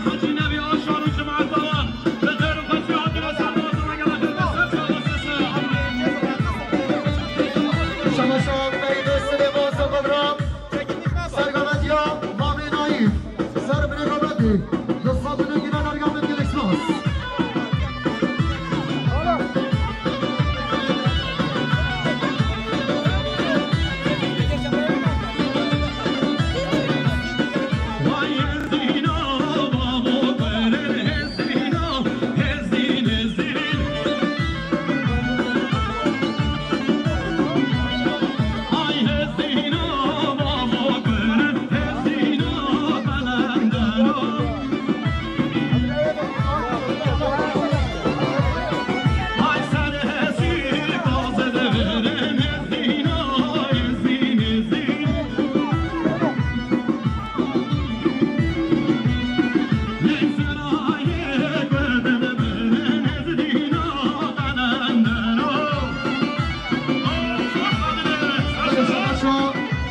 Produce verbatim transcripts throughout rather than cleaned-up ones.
Hacî Nevî Aşar û cemaeta wan bi xêr û xweşî hatine ser bazina gela xêr be ser çavasese. Şabaşa Beyde Silêman Sefedra, Sergavetiya Mamê Nayîf, ser binê Gabetê, li sed binê gine derga min gelek spas.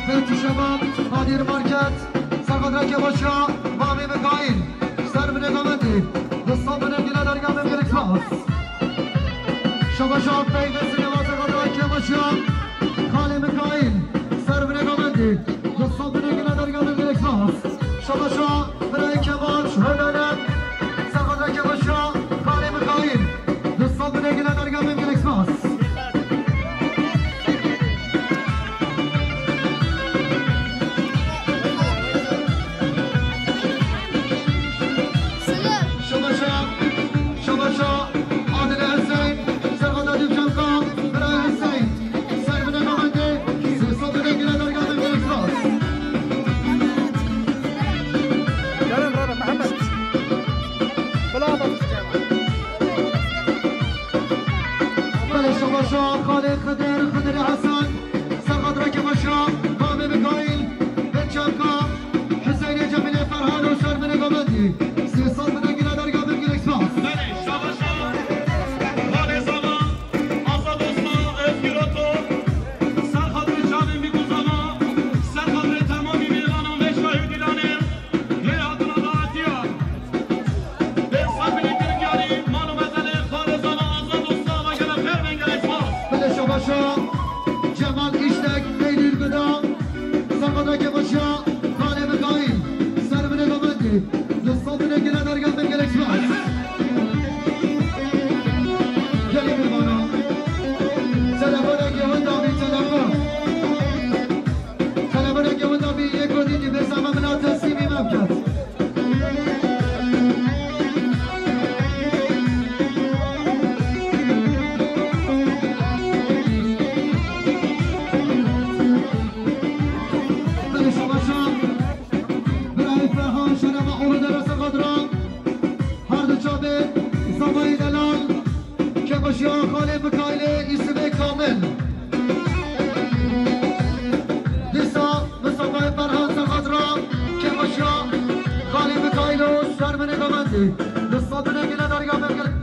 Betî Şebab, Kadir Market, Serxadra Kebaşa, Mamê Mikaîl, ser binê Gamendê, li sed binê gile derga min gelek spas. Şabaşa Beyde Silêman Serxadra Kebaşa, Xalê Mikaîl, ser binê Gamendê, li sed binê gile derga min gelek spas. Şabaşa Birayê Kemal, Hurdane, Serxadra Kebaşa, Xalê Mikaîl, li sed binê gile derga min gelek spas. Şabaşa, şabaşa, Adile Hüseyin, Serxadra Dîvçanka, Birayê Hüseyin. Ser binê Gamendê, sê sed binê gile derga min gelek spas. Gelin Rebe Mehmet. Bila bak. Belê şabaşa, Xalê Xidir, Xidir Hesen, Serxadra Kebaşa, Mamê Mikaîl, Binçavka, Hüseynê Cemîlê Ferhan û ser binê Gamendê. Sê sed binê gile derga min gelek spas. Belê şabaşa, Xalê Zama. Azad Osman, Özgür Oto, Serxadrê çavên bîkuzama, Serxadrê temamî mêvanan ve şahî dîlanê, yê hatina daetiya. Bê ser binê kiringyarî, mano mezelê, Xalê Zama, Azad Osman, ve gele xêr bên gelek spas. Belê şabaşa, Cemal İşlek, Eylül Gıda, Serxadra Kebaşa, Xalê Mikaîl, ser binê Gamendê. Li sed binê gile derga min gelek spas. Gelê mêvanan. Telefonekê winda bî, telefon. Telefonekê winda bî, yê ku dîtî bê zehmet bila teslîmî me biket. Belê şabaşa. Birayê Ferhan Şerema Uludere Serxadra. Her du çavê Zamayî Delal. Kebaşiya Xalê Mikaîlê îsimê Kamil. Dîsa Mistafayê Ferhan Serxadra. Kebaşiya Xalê Mikaîl û Şerminê Gamendî. Dîsa binê gile derga min gelek.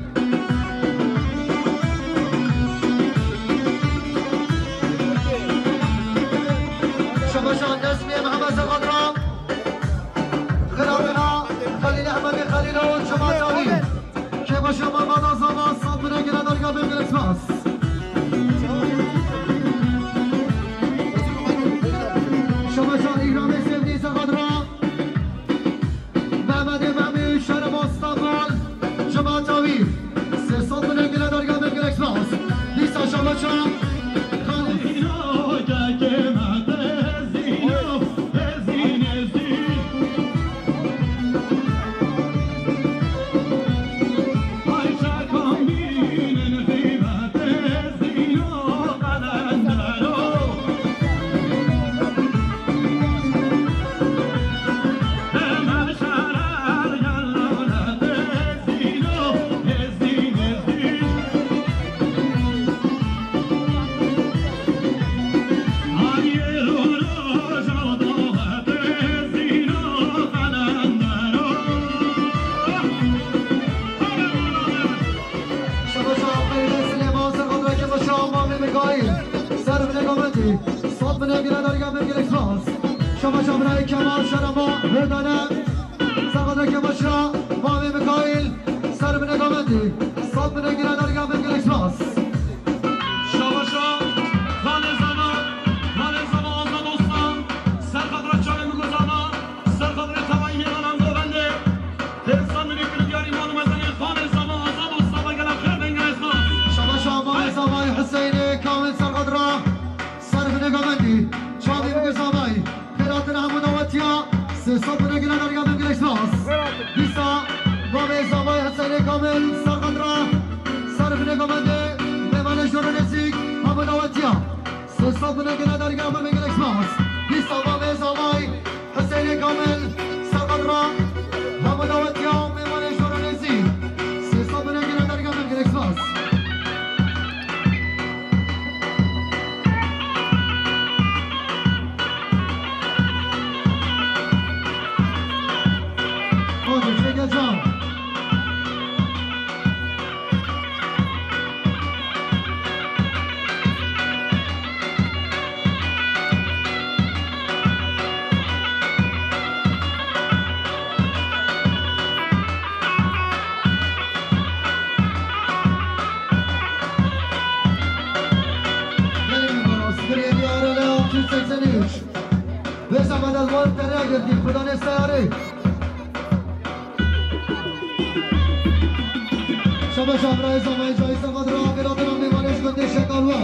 Şabaşa Nesmî Mihemed Serxadra. Xirabêna Xelîl Ehmedê Xelîl û Cuma Çavî. Kêbaşa Mehmeda Zava, sed binê gile derga min gelek spas. Şabaşa Îgramê Sevdî Serxadra. Mehmedê Mehmî Şerema Stenbol, Cuma Çavî, sê sed binê gile derga min gelek spas. Dîsa şabaşa Xalî. Şabaşa Beyde Silêman, Serxadra Kebaşa Mamê Mikaîl, ser binê Gamendî, sed binê gile derga min gelek spas. Şabaşa Birayê Kemal Şerema Hurdane, Serxadra Kebaşa, Mamê Mikaîl, ser binê Gamendî, sed binê gine dergah bin, gelek spas. Şabaşa, Xanê Zama, Xanê Zama Azad Usta, ser xatira çavê min ku Zama, ser xatira tevayî mêvanan govendê, hêsan min ê kirin diyarî mal û mezenê Xanê Zama Azad Usta ve gelek xêr bin, gelek spas. Şabaşa, Mamê Zamayî Hüseyinê Kamil, ser xatira, ser binê Gamendî, çavê min ku Zamayî. Xêr hatin hemû dawetiya, sê sed binê gine dergah bin, gelek spas. Dîsa Mamê Zamayî Hüseyinê Kamil, ser xatira, ser binê Gamendê, mêvanê jor û nêzîk, hemû dawetiya, sê sed binê gine dergah bin, gelek spas. Dîsa Mamê Zamayî Hüseyinê Kamil, ser xatira, hemû dawetiya, mêvanê jor û nêzîk, sê sed binê gine dergah bin, gelek spas. Hadi çekeceğim. Gelin bana, sıfır yedi A R L altı yüz seksen üç. Vêsa me delwan tere girtî, xudanê seyarê. Şabaş, Abrayê Zamayî Cayî, ser xatira xêr hatina mêvanê ji gundê Şekalwa.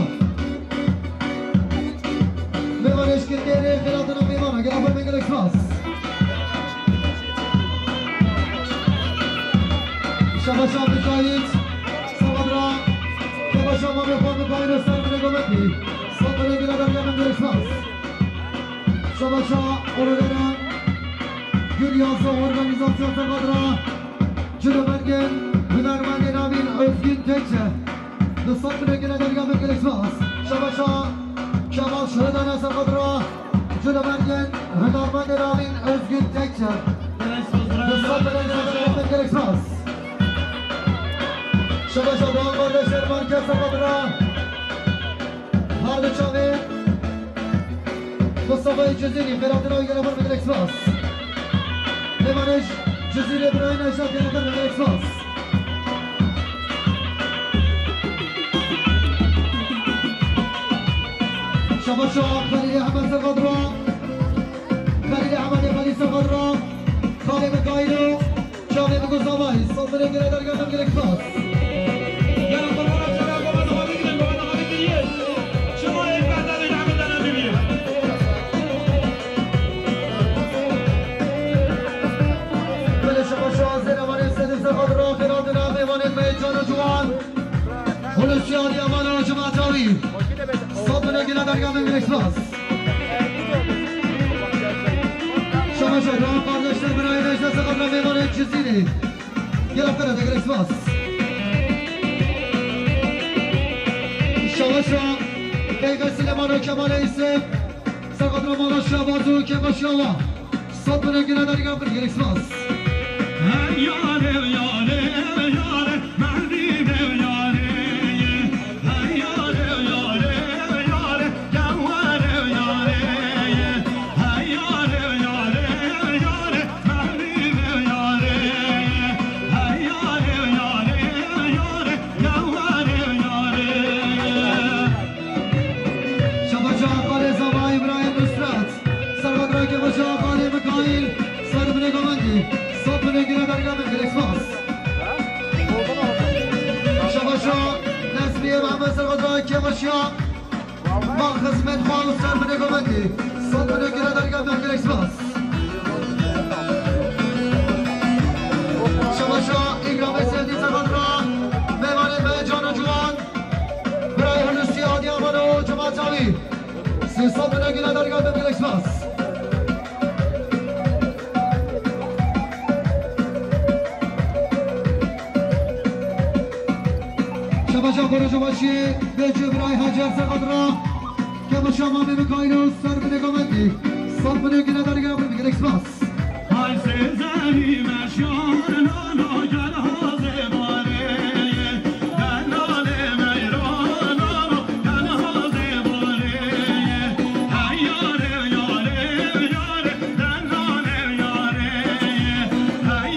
Mêvanê ji gundê rê xêr hatina mêvana, gelek xêr bin, gelek spas. Şabaş, Abrayê Cayî, ser xatira Kebaşa Mamê xwe Mikaîl, ser binê Gamendî, sed binê gine dergah bin, gelek spas. Şabaşa Orvera Gül Yazı Organizasyon, ser xatira Cilo Mergen, Hünermendê Navîn Özgün Tekçe, di sed binê gine dergah bin, gelek spas. Şabaşa Kemal Şahidan, ser xatira Cilo Mergen, Hünermendê Navîn Özgün Tekçe, di sed binê gine dergah bin, gelek spas. Şabaşa Doğan Kardeşler Merkez, ser xatira Harbi Çavê, Mustafayê Cizîrî, xêr hatina wî, gelek xêr bin, gelek spas. Mêvanê ji Cizîrê Birayê Nejdat, gelek xêr bin, gelek spas. Şabaşa Xelîlê Ehmed, ser xatira Xelîlê Ehmedê, Xelîl, ser xatira Xalê Mikaîlo. Çavê min ku Zamayî, sed binê gine dergah bin, gelek spas. Gel qurbana çavê ku me xwe bigrin, ku me xwe bigiriye. Çima ê perde wî nehmete nebîye? Belê, şabaşa Zêrevanê Sedî, ser xatira xêr hatina mêvanên me can û ciwan. Hulusiya Adıyaman û cemaeta wî. Sed binê gine dergah bin, gelek spas. Şabaşa Doğan Kardeşler Birayê Nejdet, ser xatira mêvanê Cizîrê. Gelek xêr hatin, gelek spas. Şabaşa Peyker Silêman û Kemalê Îsê, ser xatira mala Şehbaz û Kemal Şawa. Sed binê gine dergah bin, gelek spas. Hey yare, yare, yare, merdî de yare, hey yare, yare, yare, keware, yare, hey yare, yare, yare, merdî de yare, hey yare, yare, yare, keware, yare. Şabaşa Xalê Zama Îbrahîm Nusret. Ser xatira Kebaşa Xalê Mikaîl, ser binê Gamendî, sed binê gine dergah bin, gelek spas. Şabaşa Nesrîye Mehmet, ser xatira Kebaşa Mal Xizmet Xal, ser binê Gamendî, sed binê gine dergah bin, gelek spas. Şabaşa Îkramê Sevdî, ser xatira mêvanê me can û ciwan. Birayê Hulusiya Adıyaman û cemaeta wî. Sê sed binê gine dergah bin, gelek spas. Şabaşa Korojobaşî, Bêcî Birayê Hacer, ser xatira Kebaşa Mamê Mikaîlo, ser binê Gamendî. Sed binê gine dergah bin, gelek spas. Hay Sêzenî meşyar nano gel hazê barê, dellalê meyran nano gel hazê barê. Hey yare, yare, yare, dellalê yare. Hey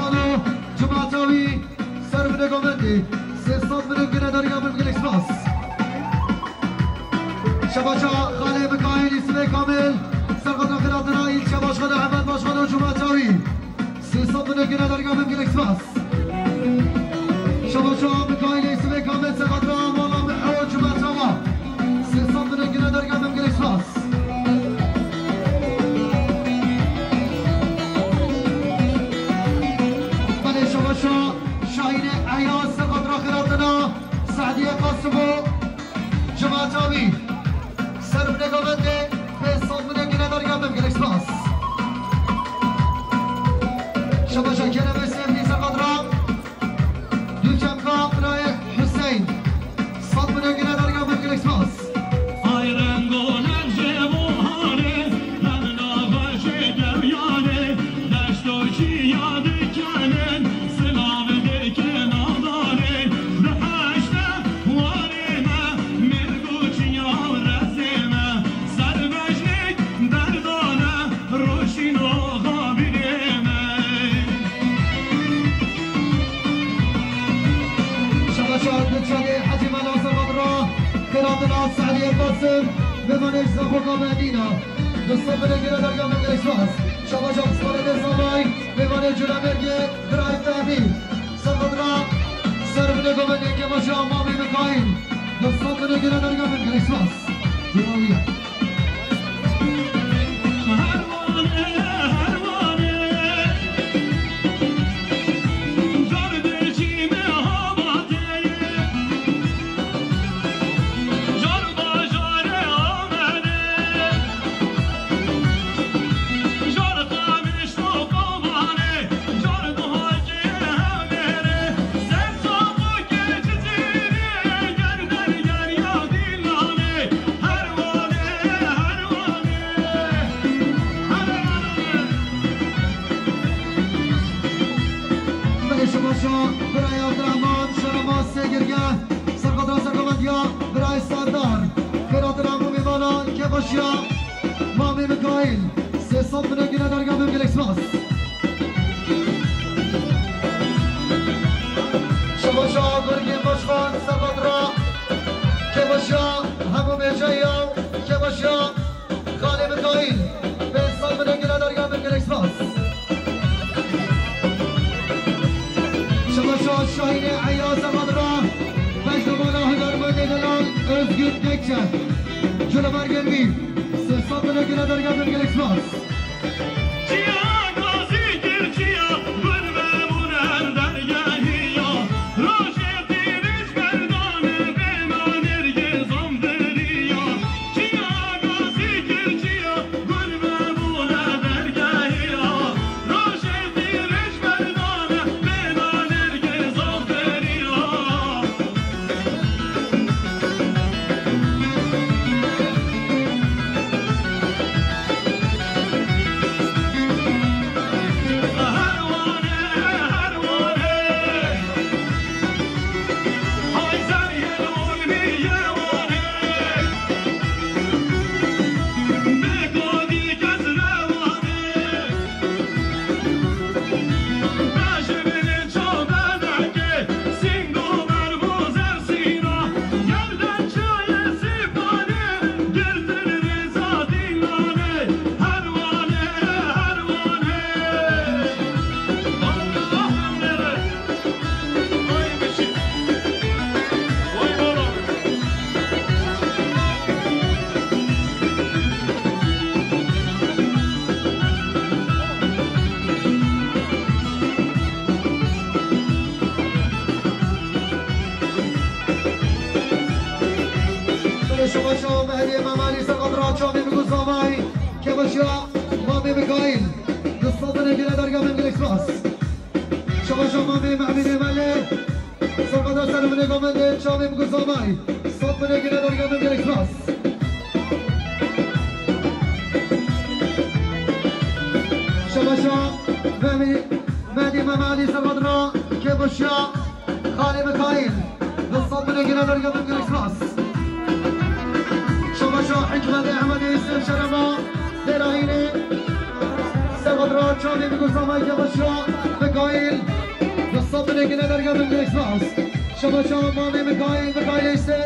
Alo, cemata wî, ser binê govendê, sê sed binê gine derga bin, gelek spas. Şebaşa Xalê Mikaîl, Îsmê Kamil, serqedra xiratina îl şebaş xwe de Ehmed Başkan û cemata wî. Sê sed binê gine derga bin, gelek spas. Şebaşa Mikaîl, Îsmê Kamil, serqedra mala min ew cemata wa. Sê sed binê gine derga bin, gelek spas. Belê, şebaşa Şahînê Eyaz, serqedra xiratina Se'diyê Qasim û cemata wî. Ser binê govendê, pênc sed binê gine derga bin, gelek spas. Şebaşa Keremê Sêflî, serqedra Dulçemka birayê Hüseyin. Sed binê gine derga bin, gelek spas. Ay rengo nexşê buharê, em nava jê dewyarê, deşt û çiya dikenin, silav dikin adarê, di heşte warê me, mêrg û çiya rezê me, ser bejnêk derdane, Roşîn axa binê me. Şebaşa Dilşadê Hecî Mela, serqedra xiratina Se'diyê Qasim, mêvanê ji Zaxoka Medîna. Di sed binê gine derga bin, gelek spas. Şebaşa Pisporê Dêzalay, mêvanê Culemêrgê, birayê Fehmî. Serqedra ser binê govendê, kêbaşa Mamê Mikaîl. Di sed binê gine derga bin, gelek spas. Dûrawiya. Belê, şebaşa birayê Abdurrahman, şerema Sêgirge, serqedra serqemendiya birayê Serdar. Xêratina hemû mêvanan, kêbaşiya Mamê Mikaîl. Sê sed binê gine derga bin, gelek spas. Şebaşa Gurgên Başkan, serqedra kêbaşiya hemû mêjeya, kêbaşiya Xalê Mikaîl, pênc sed binê gine derga bin, gelek spas. Şebaşa Şahînê Eyaz, serqedra pejtemala hunermendê delal Özgür Tekçe. Culemêrgên wî, sê sed binê gine derga bin, gelek spas. Şebaşa Mehdê Memalî, serqedra Çavê Miguzamay, kêbaşiya Mamê Mikaîl. Di sed binê gine derga bin, gelek spas. Şebaşa Mamê Mehmînê Melê, serqedra ser binê govendê Çavê Miguzamay. Sed binê gine derga bin, gelek spas. Şebaşa Mehmî-, Mehdê Memalî, serqedra kêbaşiya Xalê Mikaîl, di sed binê gine derga bin, gelek spas. Şebaşa Hikmetê Ehmedê Yusuf, şerema Dêrayînê, serqedra Çavê Mîkû Samay Kebaşa Mikaîl, du sed binê gine derga min gelek spas. Şebaşa mamê Mikaîl, Mikaîl Eyse,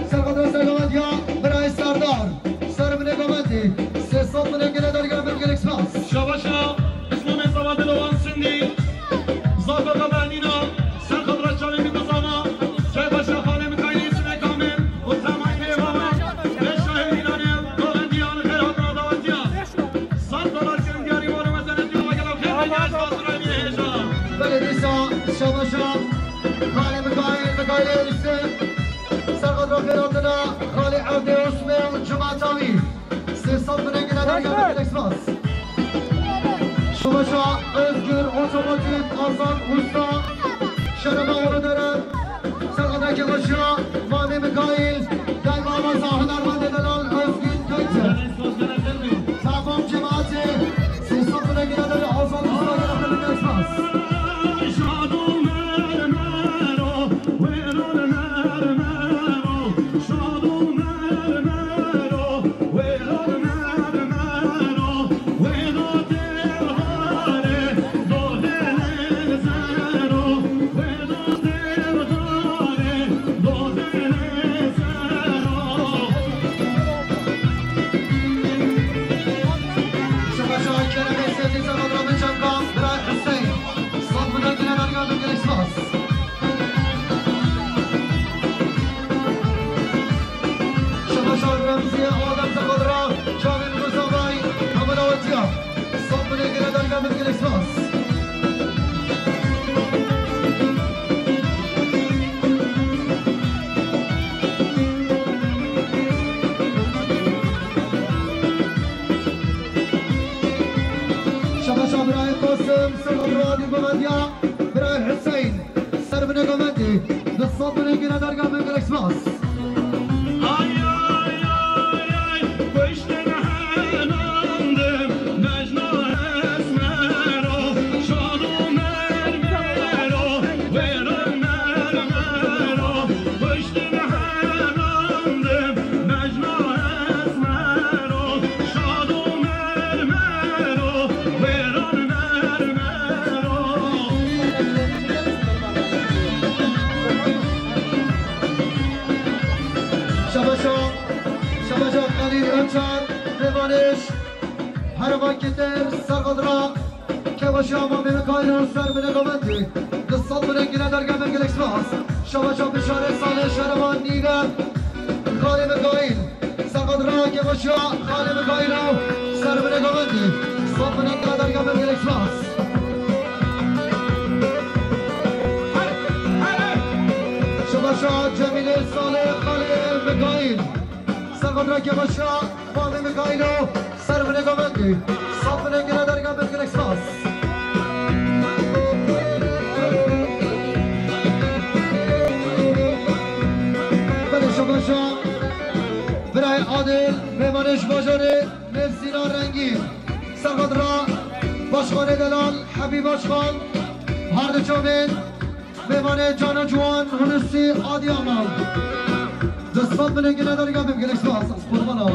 serqadra serqametiya birayê Serdar, ser binê govendî, sê sed binê gine derga min gelek spas. Şebaşa, Îslamê Zava Dilovan Sindî, Zafaka Behnîna, serqadra çavê Mîkû Zama, Kebaşa xalê Mikaîl Eyse Kamil, û temamî mêvanan, vê şahê Îranê, govendiyan, xêr hatina dawetiya. Sed dolar kirin diyarî mala me zenetî û gelo xêr ve gelek fatura bî hêja. Belê dîsa şebaşa xalê Mikaîl, Mikaîl Erîstin, serqadra xêr hatina, xalê Evdê Osmê û cemaeta wî. Sê sed binê gine derga min gelek spas. Şebaşa Özgür Otomotiv Azan Usta, şerema Uludere, serqadra Kebaşa mamê Mikaîl, daîma meza hunermendê delal Özgün Gökçe. Tamam cemaatê, sê sed binê gine derga Azan Usta gelek gelek spas. Şebaşa Kerem Esnetî, serqadra min çemka, Bira Hüseyin. Sed binê gine derga min gelek spas. Şebaşa Remziye Adem, serqadra çavê Mîkû Samay, hemû dawetiya. Sed binê gine derga min gelek spas. Şebaşa birayê Qasim, serqadra govendiya, birayê Hüseyin, ser binê govendî, du sed binê gine derga min gelek spas. Ay, ay, ay, ay, kuştun helandım, Mecnun Esmero, şadu mermero, verun mermero, kuştun helandım, Mecnun Esmero, şadu mermero, verun mermero. Şebaşa, şebaşa Xelîl Öçer, Rêvanêş, Herêma Kitir, serqadra Kebaşa mamê Mikaîl û ser binê govendî. Du sed binê gine derga min gelek spas. Şebaşa Bişarê Salê, şerema Nîve, xalê Mikaîl. Serqadra Kebaşa xalê Mikaîl û ser binê govendî. Sed binê gine derga min gelek spas. Şebaşa Cemîlê Salê xalê Mikaîl. Serqadra Kebaşa mamê Mikaîl û ser binê govendî. Sed binê gine derga min gelek spas. Belê şebaşa birayê Adil, mêvanê ji bajarê Mêrsîna Rengîn. Serqadra Başxanê Delal, Hebî Başxan, her du çavên. Mêvanê cana ciwan Hulusi Adiyaman. Du sed binê gine derga min gelek spas. Qurbana.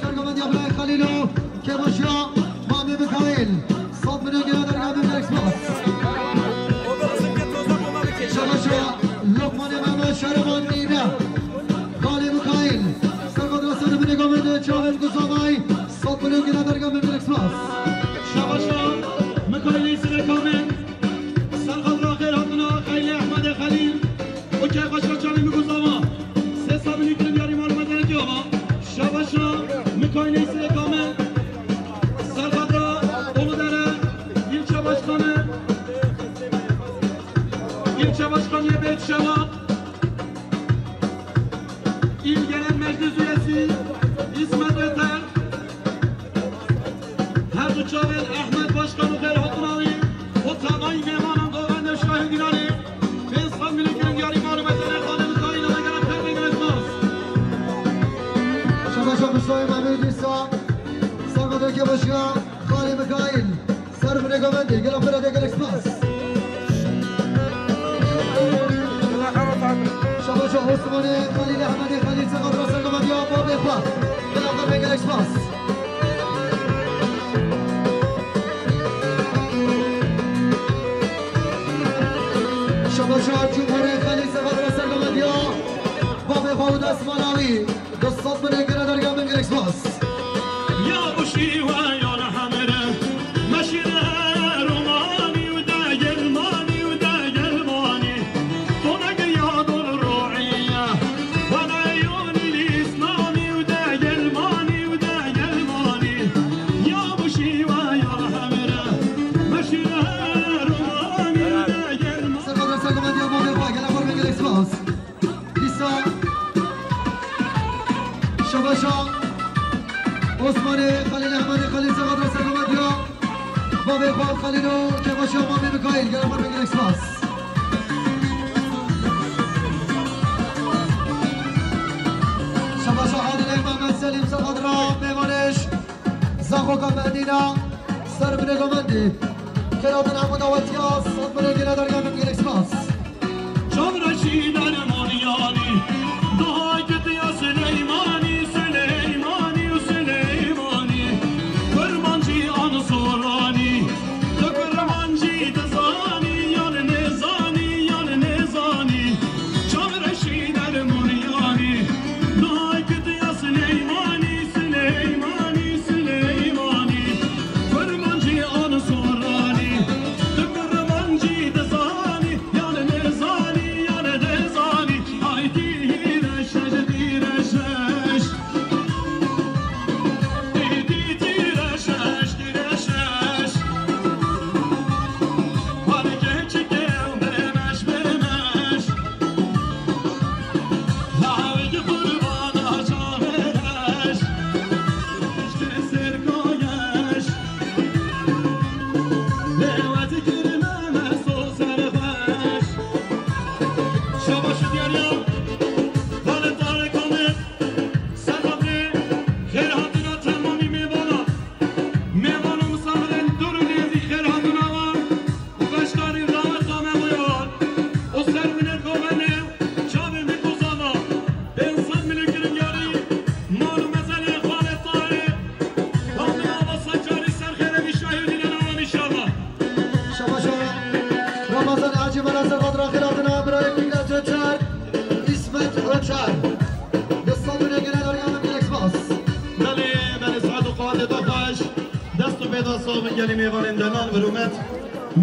Sergovendiya birayê Xelîlo Kebaşiya mamê Mikaîl. Sed binê gine derga min gelek spas. Şebaşa Lokmanê Mehmet, şerema Nîne. Xalê Mikaîl. Serqadra ser binê govendê çavên Guzavay. Sed binê gine derga min gelek spas. Şebaşa Mikaîlê Sirê Kamê. Serqadra xêr hatina Xeylê Ehmedê Xelîl û Keyxweşa çavê Mîkû Zama. Sê sed binê gine diyarî mala me zenetî ava. Şebaşa Mikaîlê Sirê Kamê. Serqadra Uludere, ilçe başkanı, ilçe başkanı Beyt Şevat, il genel meclis üyesi İsmet Öter, her du çavên Ehmed Başkan û xêr hatina wî û temamî mêvanan govendê şahê Dîlanê, bên sed milî kirin diyarî mala me zenê xalê Mikaîl û me gere pêk ve gelek spas. Şebaşa Mustafayê Mehmedî dîsa, serqadra Kebaşiya xalê Mikaîl. Ser binê govendê, gela pere de gelek spas. Şebaşa Osmanê Xelîl Ehmedê Xelîl, serqadra sergovendiya babê xwe. Gela pere gelek spas. Çar Cumhurê Xelî Sebat Reser Mehmediya, bavê xwe û destmala wî, du sed binê gire derga min gelek spas. Ya bu şîwe ya li hemre, meşîre romanî û degelmanî û degelmanî. Tonege ya dor ro'iye, bana yonî İslami û degelmanî û degelmanî. Ya bu şîwe ya li hemre, meşîre romanî û degelmanî. Sebat Reser Mehmediya, bavê xwe, gelek xwe gelek spas. Dîsa Şebaşa Osmanê Xelîl Ehmedê Xelîl Sebat Reser Mehmediya, bavê xwe Xelîl û Kêvaşa Mamê Mikaîl, gelek xwe gelek spas. Şebaşa Adilê Mehmet Selîm Sebat Ra Mêvanêş. Zaxoka Medîna, ser binê Gomendî. Xêr hatin hemû dawetiya, sed binê gire derga min gelek spas. Çavreşî dermon yanî, daha kitiya Sileymanî, Sileymanî û Sileymanî. Kurmancî an soranî, tu kurmancî dizanî, yan nêzanî, yan nêzanî. Çavreşî dermon yanî, daha kitiya Sileymanî, Sileymanî, Sileymanî. Kurmancî an soranî, tu kurmancî dizanî, yan nêzanî, yan nêzanî. Ay tîreşeş, tîreşeş. Tî, tî, tîreşeş, tîreşeş. Were keçikê bemeş, bemeş. Lawikî qurbana çavê reş. Piştê serkayeş. Lê we dikir me mesto serxweş. Şebaşî diyar ya. Xalê Tarek Amê. Serxwebirê, xêr hatina temamî mêvanan. Mêvan û misafirên dûr û nêzîk xêr hatina wan û beşdarî daweta me bûyan û ser binê Gomenê çavê me ku zana. Pênc sed milî giringiyarî mal û mezelê Xalê Tarê, Xalê Ava Sacarî ser xêrê vî şahî û dînena wan înşallah. Şebaşa Ramazan Hacî Mela ser xatira xêr hatina birayê Kîmya Coçer, Îsmet Coçer. Di sed û nehê gere derya min gelek spas. Belê, belê, saet û qewatê te xweş. Dest û pê de sax bin gelî mêvanên delal, bi rûmet.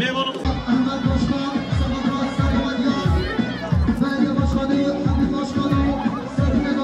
Mêvan Ehmed Başkan, Sebat Ra Serhemediya, Belediye Başkanı, Habib Başkanı, Serhemediya.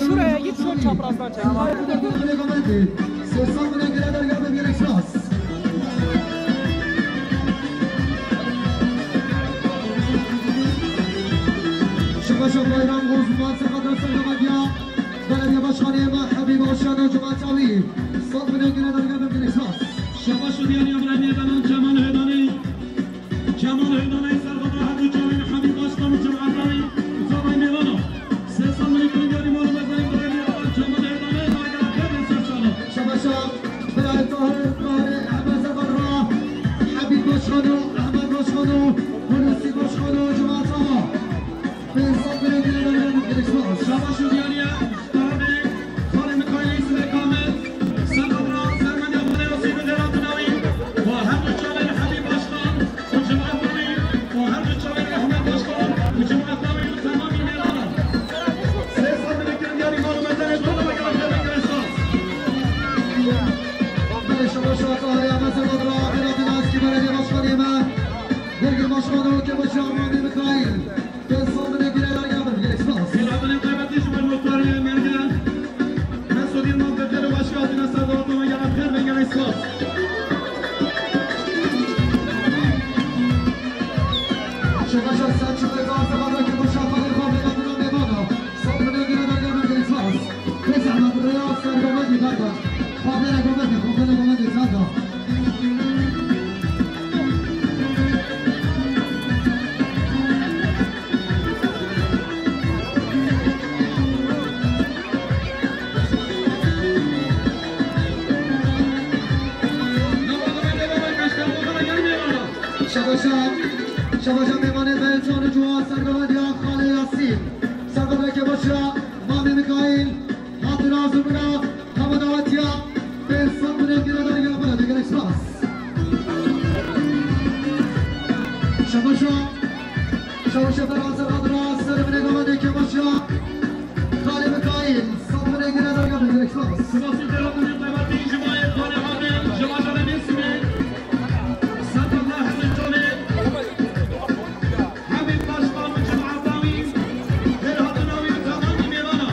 Şuraya git, şu çaprazdan çek. Şabaşa Bayram Uzman, Sefada Sefada Belediye Başkanı Emma Habib Aşan, Cuma Çavi. Sağ olun, gene dergâ ve bir ihlas. Şabaş û diyarî Ebrahîmê Benan Cemal Heydanî. Cemal Heydanî serxweda her du çavên Habîb Başkan û cemaetê Zavay Mêvana. Sê sal min kirin diyarî mal û mezelê birayê Cemal Heydanî, Nagara Xêr, sê sal. Şabaşa birayê Tahir, Tahir Ehmed Zebarra, Habîb Başkan û Ehmed Başkan û Hulusi Başkan û cemaeta. Pênc sed birê gire dergâ ve bir ihlas. Şabaş û diyarî Xalê Mikaîlî Sibê Kamil, Serxwedra Sermediya Xwedê Yasîn û Dêra Tunawî, û her du çavên Hebîb Başkan û cemaeta wî, û her du çavên Ehmed Başkan û cemaeta wî û temamî mêvanan. Sê sed binê kirin diyarî mal û mezelê Dona Gera Xêr ve Gera Spas. Belê şabaş û Tahirê Ehmed Serxwedra, Beratî Naskî Belediye Başkanê me, Dergê Başkan û Kebaşî Amandê Mikaîl. Pênc sed binê gire dergâ ve, gelek spas. Pêlavinên taybetî ji bo muxtarê Mêrgê. Mesûdî Mafetê li Başkê hatine ser daweta me, gelek xêr ve gelek spas. Şabaşa Selçuk Bey, Gazi Xadra Kebaşa Xalê Xafê Xadra Mêvana. Sed binê gire dergâ ve, gelek spas. Pê zehmet rêya ser Gomendî derda. Xwendene Gomendî, xwendene Gomendî derda. Şabaşa, şabaşa mêvanê me can û ciwan sergovendiya Xalê Yasîn. Sergovendiya Kebaşa Mamê Mikaîl, hatira zumra, hema dawetiya, pênc sed binê gire dergâ ve, gelek spas. Şabaşa, şabaşa Ferhansa Xadra, ser binê Gomendê Kebaşa, Xalê Mikaîl, sed binê gire dergâ ve, gelek spas. Sipasî Dêra Tunê taybetî ji bo Xalê Xafê, ji bajarê Dêsimê, Sergovendiya Hemî Canê. Habîb Başkan û cemaeta wî, berhatina wî û temamî mêvana.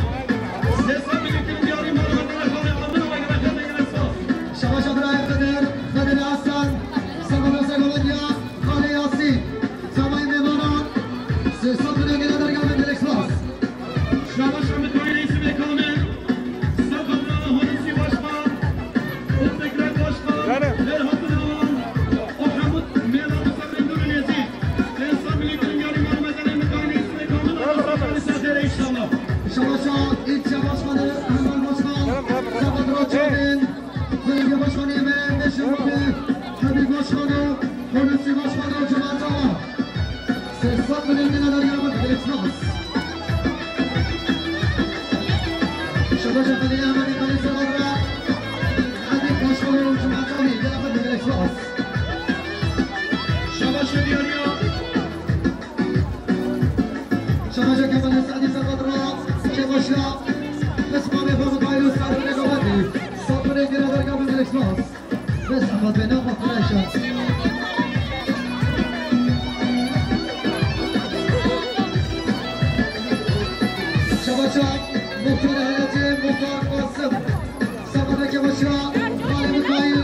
Sê sed binê kirin diyarî mal û mezelê Xalê Xafê ve, gelek xêr ve gelek spas. Şabaşa birayê Xidir, Xidir Hasan, sergovendiya sergovendiya Xalê Yasîn, temamî mêvana. Sê sed binê gire dergâ ve, gelek spas. Şabaşa Mikaîlî Sibê Kamil, Serxwedra Hulusi Başkan û Fikret Başkan, berhatina wan û hemû mêvan û sebrên dûr û nêzîk. Pênc sed binê kirin diyarî mal û mezelê Mikaîlî Sibê Kamil, Serxwedra ser xêrê înşallah. Şabaşa ilçe başkanı Ehmed Başkan, Serxwedra Çavên, belediye başkanı Emre Beşir Babi, Habîb Başkan û Hulusi Başkan û cemaeta wan. Sê sed binê gire dergâ ve, gelek spas. Şabaşa Xalê Ehmedê, Xalê Serxwedra, Edîb Başkan û cemaeta wî, gelek xêr ve gelek spas. Şabaşa diyarî ya. Şabaşa Kemalê Seîdî Serxwedra, Kebaşa, Esma Bê Xwe Mikaîl û Serxwedra Gavendî. Sed binê gire dergâ ve, gelek spas. Bes Ahmet Bey, ne bak, ne işe? Şabaşa, muhtar hayatı, muhtar Kasım. Sabah da Kebaşa, Xalê Mikaîl,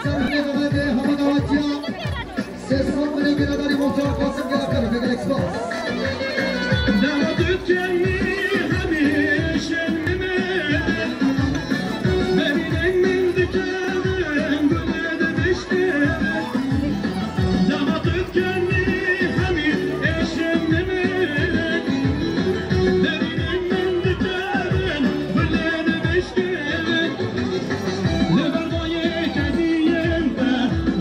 Serhê Mehmetê, hema dawetiya. Sê sed binê gire dergâ ve, muhtar Kasım, gelek xêr ve gelek spas. Dema tu dikenî hemî şên min e, berî deng min dikevin gulê dibiştê. Dema tu dikenî hemî êşên min e, berî deng min dikevin gulê dibiştê. Li ber bayê keziyên te,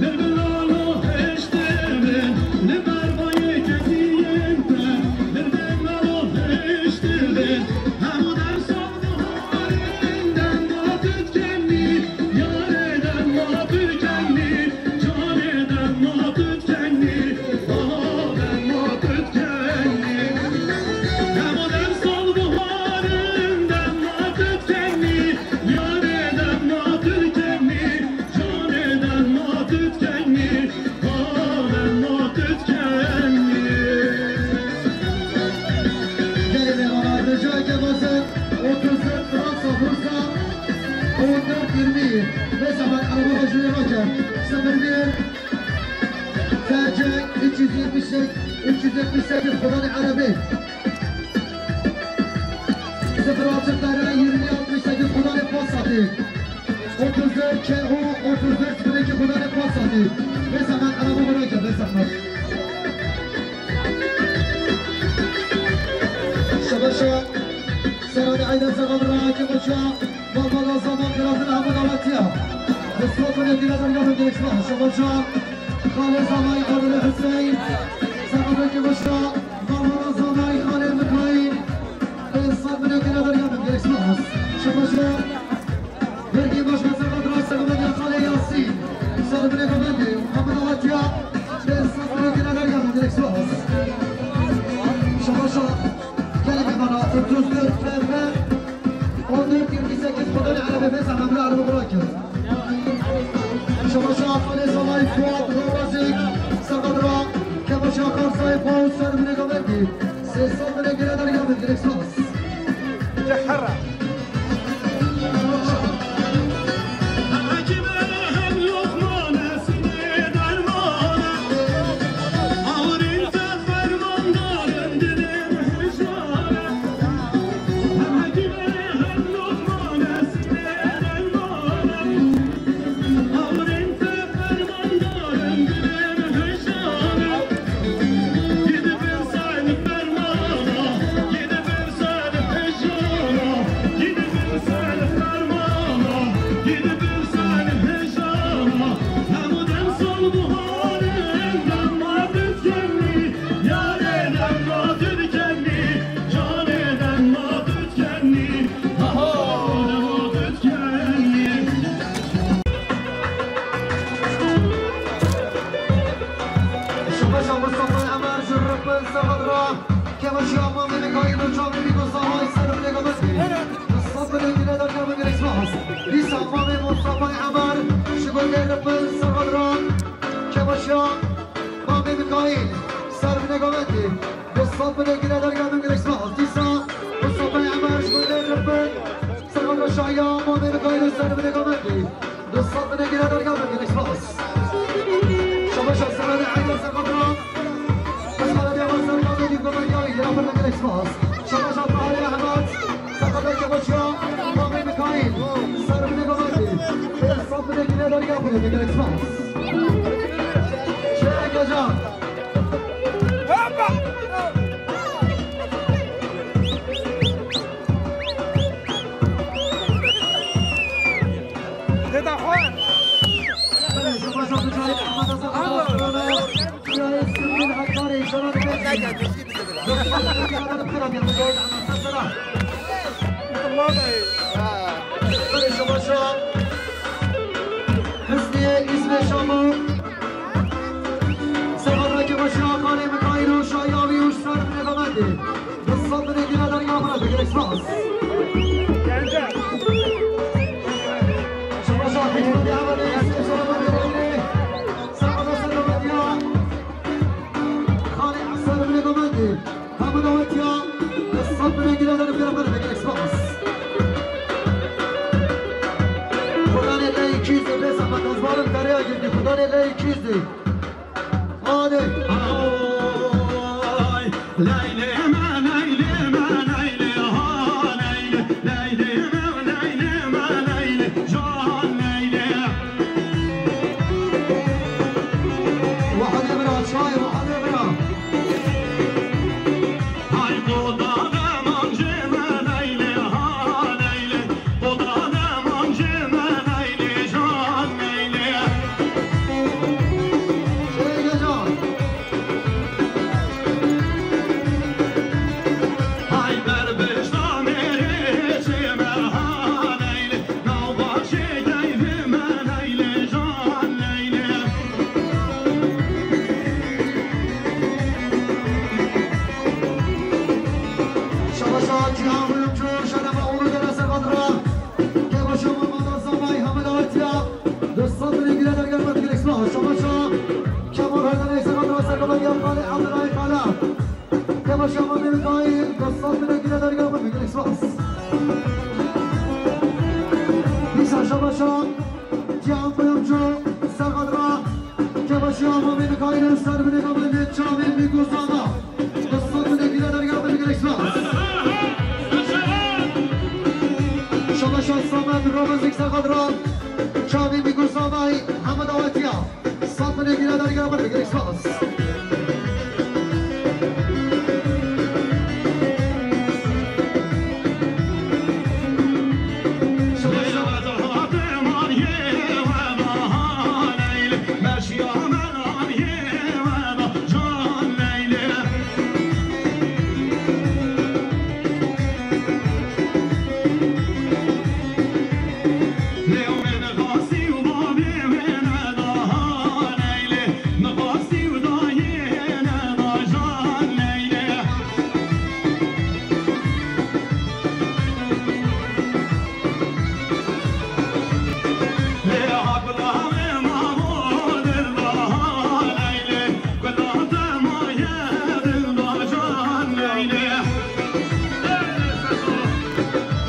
bilbila lo hiştê min. Li ber bayê keziyên te, bilbila lo hiştê Yirmi. Mesela ben araba başına bakar. Sıfır bir. T C üç yüz yetmiş sekiz, üç yüz yetmiş sekiz Kodan Erebi. Sıfır altı T R yirmi altmış sekiz Kodan Pasatı. Otuz dört K O otuz dört sıfır iki Kodan Pasatı. Mesela ben araba bırakır. Mesela ben. Şabaşa. Serhat Aydın Sakal Rakip Uçağı. Baba da zaman kırasın Ahmet Amatya. Mustafa Nefile Derya ve Gençler. Şabaşa. Kale Zamay Adile Hüseyin. Sakal Rakip Uçağı. Baba da Zamay Kale Mikail. Mustafa Nefile Derya ve Gençler. Şabaşa. Vergi başkası kadra sakın ya Kale Yasin. Sarı bile kadar Muhammed Amatya. Mustafa Nefile Derya ve Gençler. Şabaşa. Gelin bana otuz dört F F on dört yirmi sekiz Kodan Erebi ve Sahamra Araba bırakın. Şabaşa Kale Salay Fuat Robazik Sakadra Kebaşa Karsay Fuat Sarmine Gaveti Sesat Bine Gire Derya Bine Gire Sas. Cehara. Şabaşa Mustafa Emer ji Ripin Sehadra, Kebaşa Mamê Mikail û Çavê Bîko Sahay ser Rêgamendî. Mustafa Lengî Nedar Kebaşa Resmas. Dîsa Mamê Mustafa Emer, ji Gundê Ripin Sehadra, Kebaşa Mamê Mikail ser Rêgamendî. Mustafa Lengî Nedar Kebaşa Resmas. Dîsa Mustafa Emer, ji Gundê Ripin Sehadra Şaya, Mamê Mikail ser Rêgamendî. Dosat bine gire derya bine gire spas. Şabaşa Serada Ayda Sakadra. Esmara Diyama Serada Diyama Diyama Diyama bine gire spas. Şabaşa Tahir Ahmet. Sakada Kebaşa. Mamê Mikail. Ser bine gire. Dosat bine gire derya bine gire spas. Çek Acar. Deda xwe. Hüsniye, İzmir, Şam'ı. Seferdeki başı Hakan'ı, Mikail, Uşağı, Yavi, Uşağı, Mehmet. Bi sed binê gire derya bira, bi gelek spas. Şabaşa hikmeti hevalê, selamet vereyne. Sağda selamet ya. Xalê Eser binê Gomendî. Hemû dawetiya, bi sed binê gire derya bira, bi gelek spas. Xudanê lê îkîzê, bê zehmet, ez barim dereya girdi. Xudanê lê îkîzê. Hadi. Ay, Leylê me, Leylê me, Leylê, ha, Leylê, Leylê me, Leylê me, Leylê, can Leylê. Wahadê bira, çay, wahadê bira. Hay, Xuda demancê me, Leylê, ha, Leylê. Xuda demancê me Leylê can Leylê. Leylê can. Hay ber bişta mêrê çê me ha Leylê. Nav başê keyfê me Leylê can Leylê. Şabaşa Cihan Kuyumcu, Şerefe Oğlu Dere Servadra. Kebaşa Mamada Zamay Hamed Avetiya. Dosat bile gire dergah ve direkt sağ. Şabaşa Kemal Haydar Servadra Servadra Yapali Abdülay Kala. Kebaşa Mamada Dosat bile gire dergah ve direkt sağ. Nisa Şabaşa Muzîk Serxadra, çavê Mîko Samay, hemû dawetiya. Sed binê gîre dergah bin, gelek spas.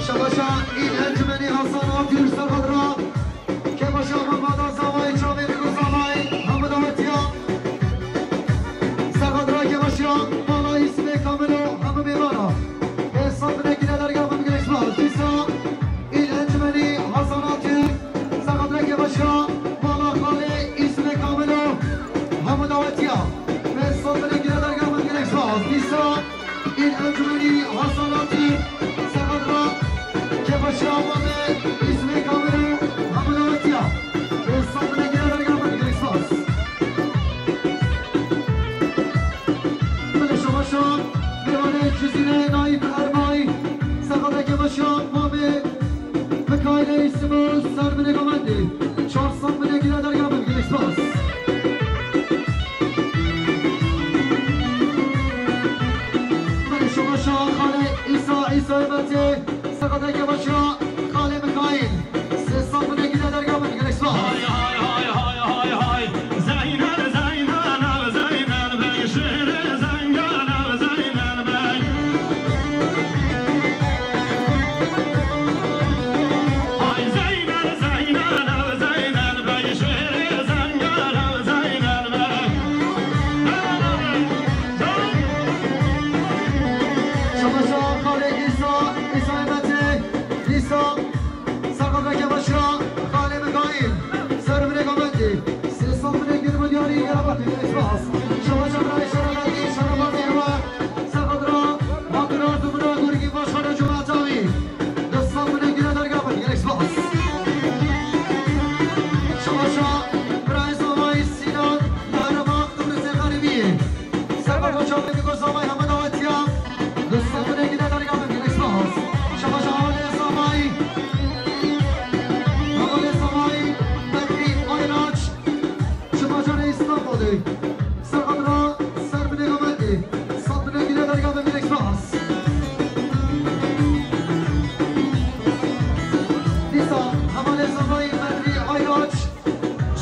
Şabaşa îl encûmenê Hasan Atîr Serxadra, Kebaşa Mamada Zavayê çavê Mîko Samay, hemû dawetiya. Serxadra Kebaşa, mala Îsmê Kamilo, hemû mêvana. Hesab binekî de dergah bin, gelek spas. Dîsa îl encûmenê Hasan Atîr, Serxadra Kebaşa, mala xalê Îsmê Kamilo, hemû dawetiya. Hesab binekî de dergah bin, gelek spas. Dîsa Îl encûmenî Hasan Atîr, Serxadra Kebaşa, mala Îsmê Kamilo, hemû dawetiya. Hesab binekî de dergah bin, gelek spas. Belê şabaşa, mêvanê Cizîrê Naîf Erbayî, Serxadra Kebaşa, mamê Mikaîlê Îsmû, ser binê Gomendê. Çar sed binekî de dergah bin, gelek spas. Belê şabaşa xalê Îsa, Îsayê Metê, Serxadra Kebaşa, xalê Mikaîl. Sê sed binekî de dergah bin, gelek spas. Hay, hay, hay, hay, hay, hay. Zeynel, Zeynel, Zeynel Bey, şêrê Zengel, Zeynel Bey. Ay Zeynel, Zeynel, Zeynel Bey, şêrê Zengel, Zeynel Bey. Şabaşa xalê Îsa, Îsayê Metê, Îsa. Serxadra Kebaşa, xalê Mikaîl, ser binê Gomendê. Sê sed binê gir bi diyarî gerabatê, gelek spas. Şabaşa birayê Şerefetî, Şerefetî Erwa, Serxadra, Batura, Zumra, Gurgî, Başxane, Cuma, Tavî. Du sed binê gire dergah bin, gelek spas. Şabaşa birayê Zavayî Sînan, Mehreban, Qibrisê Xerîbiyê. Serbaşa çavê Mîko Samay hemû dawetiya. Du sed binekî de dergah bin, gelek spas. Şabaşa hevalê Samay. Hevalê Samay, Bedrî Ayraç. Ji bajarê Îstanbulê. Serxadra ser binê Gomendê. Sed binekî de dergah bin, gelek spas. Dîsa hevalê Samay, Bedrî Ayraç.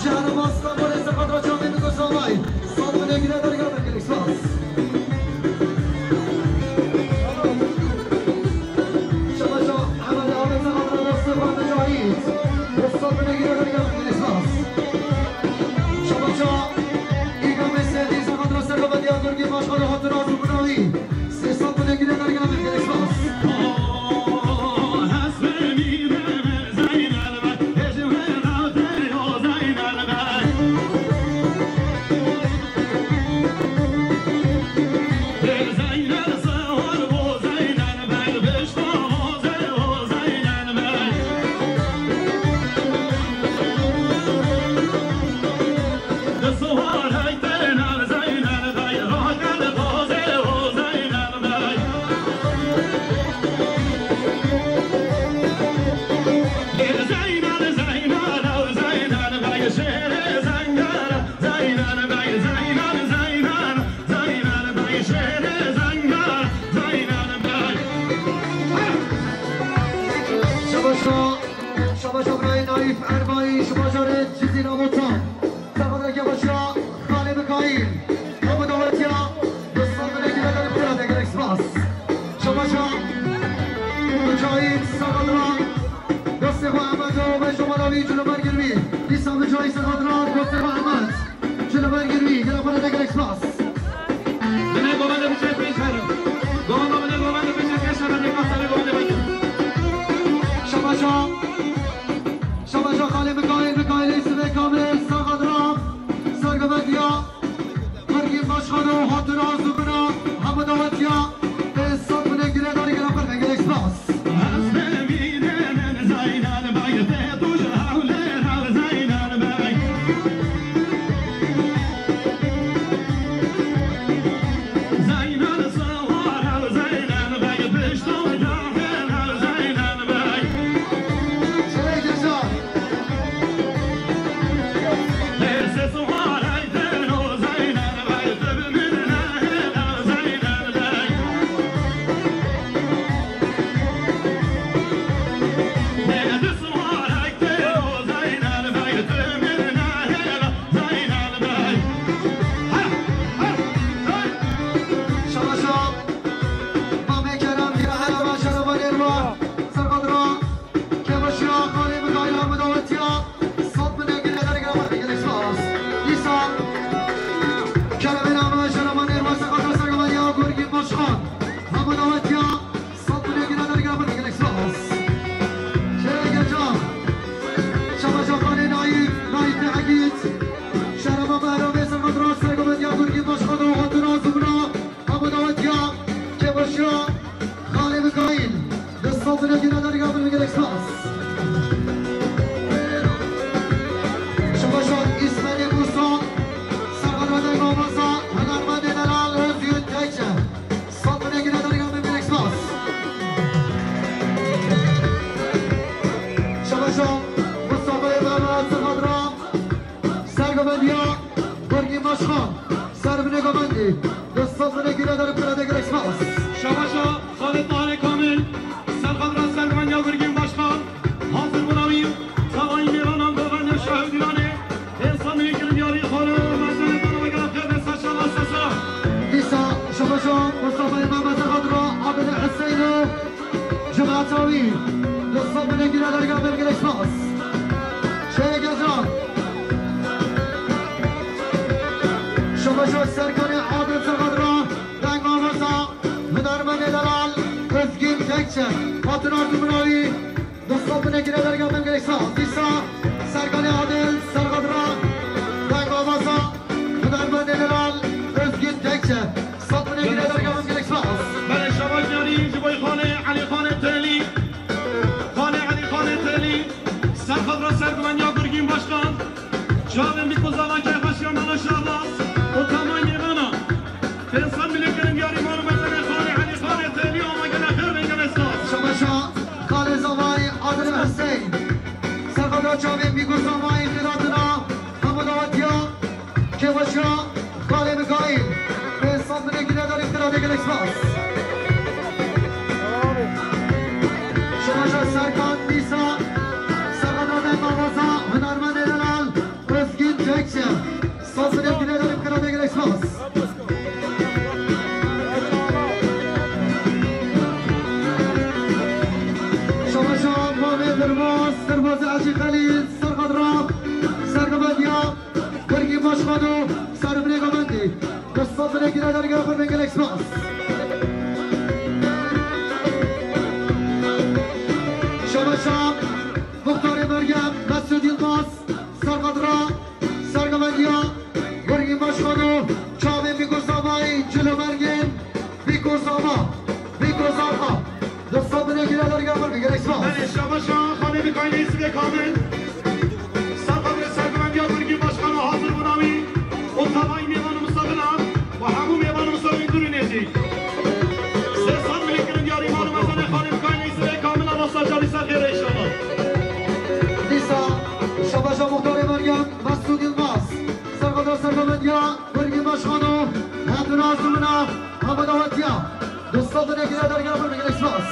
Şehre Stenbolê Serxadra çavê Mîko Samay. Sed binekî de dergah bin, gelek spas. Şabaşa hevalê Serxadra dostê xwe Micahîd. Sed binekî de dergah bin, gelek spas. Şabaşa îgamê Sedî Serxadra Serxadra Gurgî Başxane Hatira Zûbinawî. Sê sed binekî de dergah bin, gelek spas. Şabaşa, şabaşa birayê Naîf Erbayî ji bajarê Cizîra Botan. Serxadra Kebaşa, xalê Mikaîl. Hemû dawetiya, du sed binekî de dergah bin, gelek spas. Şabaşa Micahîd Serxadra, dostê xwe Ehmed û Beşo Malavî, Cilo Bergirvî. Dîsa Micahîd Serxadra, dostê xwe Ehmed. Cilo Bergirvî, gela xwe de gelek spas. Binê govende biçe pêş herin. Govende, binê govende biçe pêş herin, rêka serê govende bikin. Şabaşa. Dostlar, bine güle darip, bine de güle spas. Şabaşa Xalid Tahirê Kamil, serxadra sergimeniya Gurgîn Başkan, hazir bûna wî, tevayî mêvanan, bevendê şahidîranê, êsan nêkirin yarî xalo, mezenê dana vegera xêr, desta şala sesa. Dîsa şabaşa Mustafa Îmam, serxadra Adil Hüseyin û cemaeta wî. Dostlar, bine güle darip, bine de güle spas. Şeye Gezran. Şabaşa Serkanê Adil, serxadra Dengavaza, hunermendê delal Özgün Tekçe. Hatin artû binawî, dostlar, bine güle darip, bine de güle spas. Dîsa Serkanê Adil, serxadra Dengavaza, hunermendê delal Özgün Tekçe. Sat bine güle darip, bine de güle spas. Belê şabaş yarî ji bo Xalê Elî Xanê Telî. Xalê Elî Xanê Telî, serxadra sergimeniya Gurgîn Başkan. Çavên bî ku zava keyfeşiya nana şahbaz û temay mêvana. Pênc sed milî kirin diyarî mal û mezenê Xalê Elî Xanê Telî, ama gele xêr, bê gele spas. Şabaşa Xalê Zavayî Adil Hüseyin. Serxadra çavên bî ku zavayî têdatina. Hemû dawetiya kêfeşiya Xalê Mikaîl. Pênc sed milî güle darip, bine de güle spas. Şabaşa Serkan Dîsa, serxadra Dengavaza, hunermendê delal Özgün Tekçe. Sazine güle darip, bine de güle spas. Şabaşa Mamê Dirbaz, Dirbazê Hecî Xelîl, serxadra sergimendiya Gurgîn Başkan û servinê govendî. Dostlar, bine güle darip, bine de güle spas. Şabaşa Muxtarê Mergem, Mesûd Yilmaz, serxadra sergimendiya Gurgîn Başkan û çavên bî ku zavayî, Cilo Mergên, bî ku zava, bî ku zava. Dostlar, bine güle darip, bine de güle spas. Belê şabaşa Xalê Mikaîlê Îsibê Kamil. Serxadrê sergimendiya Gurgîn Başkan û hazir bûna wî û tevayî mêvan û misafiran û hemû mêvan û misafirin dûr û nêzîk. Sê sed milî kirin diyarî mal û mezenê Xalê Mikaîlê Îsibê Kamil, Allah sacarî ser xêr inşallah. Dîsa şabaşa Muxtarê Mergem, Mesûd Yilmaz, serxadra sergimendiya Gurgîn Başkan û hemû nazimina hemû dawetiya. Dostlar, bine güle darip, bine de güle spas.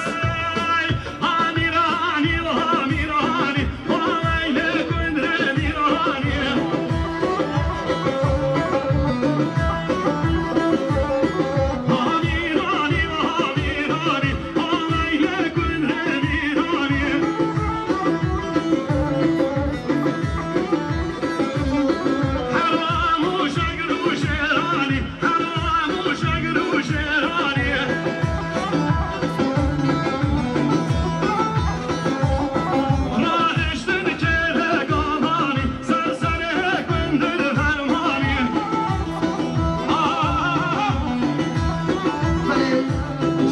Belê,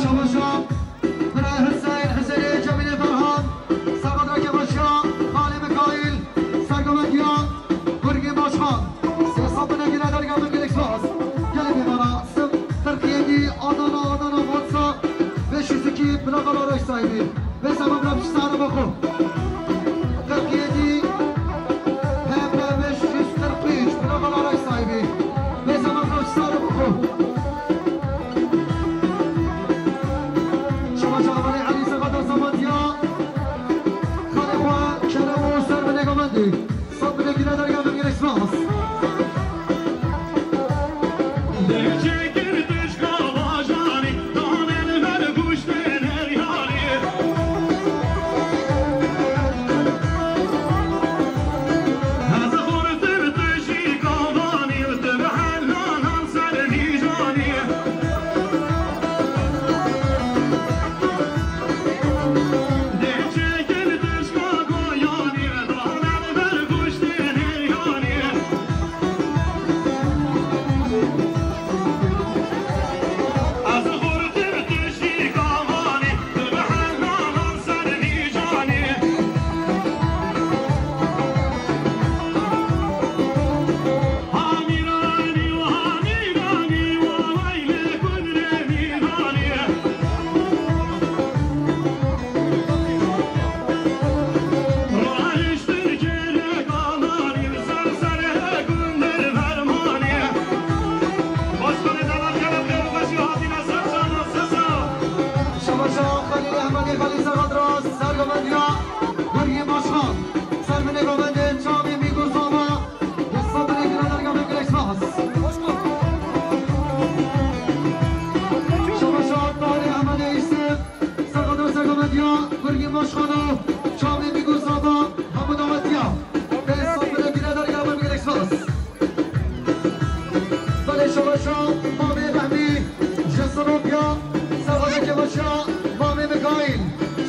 şabaşa bira Hüseyin, Hüseyinê Cemîlê Ferhan, serxadra kêfeşiya Xalê Mikaîl, sergimendiya Gurgîn Başkan. Sê sed bine güle darip, bine de güle spas. Gelê mêvana, sim, Tirkiyedî, Adana, Adana, WhatsApp, beş yüz iki, plakalar ev sahibi. Vê zaman bira biçî sare bixwe. Qirq yedî, P P beş yüz kırk üç, plakalar ev sahibi. Vê zaman bira biçî sare bixwe. Şabaşa Xalê Elî, serxadra sergimendiya Xalê xwe, Kerem û servinê govendî. Sed bine güle darip, bine de güle spas. Kalî Serxadra, sergovendiya Gurgî Başkan, ser binê govendê çavê Mîgo Zava, li Sabirê gire dergavê gelek spas. Şabaşa Tahirê Ehmedê Îsif, Serxadra, sergovendiya Gurgî Başkan û çavê Mîgo Zava, hemû dawetiya. Bê Sabirê gire dergavê gelek spas. Belê şabaşa Mamê Rehmî ji Sinopya, Serxadra Kevaşa Mamê Mikaîl,